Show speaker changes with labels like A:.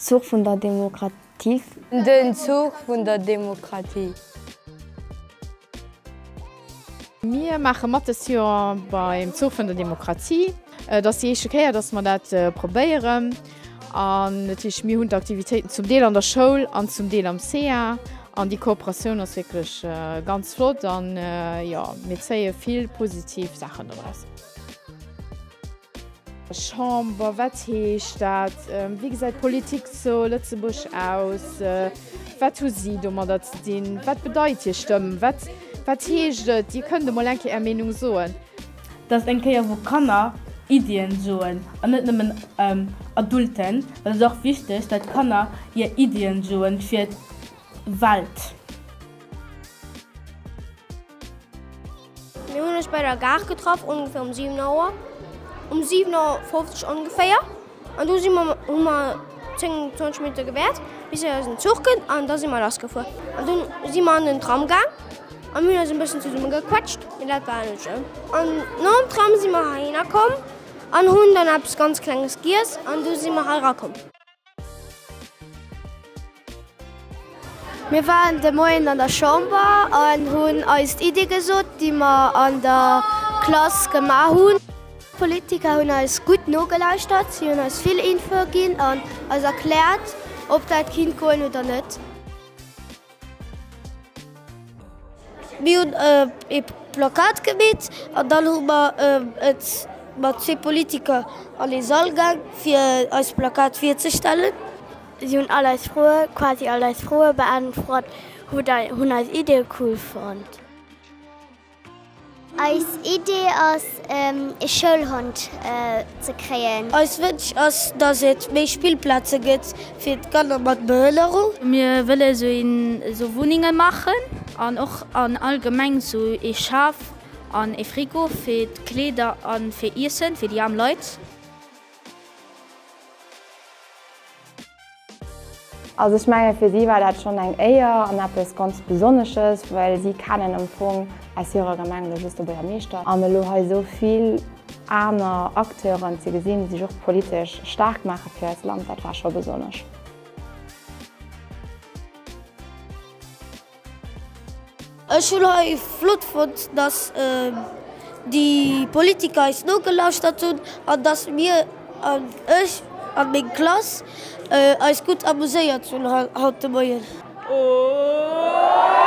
A: Zuch vun der Demokratie.
B: Den Zuch vun der Demokratie.
C: Mir maache mat dëst Joer beim Zuch vun der Demokratie. Et ass déi éischte Kéier, dass mer dat probéieren. An dat heescht, mir hunn d'Aktivitéiten zum Deel an der Schoul an zum Deel am CA. An déi Kooperatioun ass wierklech ganz flott an jo, mir zéie vill positiv Saachen doraus. Chamber, wat heescht dat? Wéi gesäit d'Politik zu Lëtzebuerg aus? Wat hu si domadder ze dinn? Wat bedeit hir Stëmm? Wat, wat heescht et, Dir kënnt emol eng Kéier Är Meenung soen?
D: Dat ass eng Kéier wou Kanner Iddien soen an net nëmmen Adulten, well et ass och wichteg, dat Kanner hir Iddien soen fir d'Welt.
E: Mir hunn eis bei der Gare getraff, ongeféier um 7 Auer, um 7 Auer 50 ongeféier. An du si mer, hu mer 10, 20 Minutte gewäert, bis eisen Zuch kënnt an da si mer lassgefuer. An dunn si mer an den Tram gaang a mir hunn eis e bëssen zesumme gequetscht, mee dat war net schlëmm. An nom Tram si mer heihinner komm an hunn dann eppes ganz Klenges giess an du si mer hei erakomm.
F: Mir waren de Moien an der Chamber an hunn eis d'Iddie gesot, déi mer an der Klass gemaach hunn. D'Politiker hunn eis gutt nogelauschtert, si hunn eis vill Infoe ginn an eis erkläert, ob dat kinnt goen oder net.
E: Mir hunn ee Plakat gemeet an dann hu mer et mat zwee Politiker an ee Sall gaang fir eist Plakat virzestellen.
F: Si hunn all eis Froe, quasi all eis Froe beäntwert, hunn eis Iddie cool fonnt.
G: Eis Idee ass ee Schoulhond ze kréien.
E: Eis Wënsch ass, dass et méi Spillplaze gëtt fir d'Kanner mat Behënnerung.
H: Mir wëlle sou Wunnenge maachen an och an allgemeng sou ee Schaf an ee Frigo fir d'Kleeder a fir Iessen fir déi aarm Leit.
A: Also ech menge fir si war dat schonn eng Éier an eppes ganz Besonnesches, well si kennen am Fong aus hirer Gemeng elo just de Buergermeeschter. An elo hei esou vill aner Acteuren ze gesinn, déi sech och politesch staark maache fir eist Land, dat war scho besonnesch.
E: Ech hunn hei flott fonnt, dass déi Politiker eis nogelauschtert hunn an dass mir, an ech an meng Klass, eis gutt amuséiert hunn haut de Moien.
I: Oh!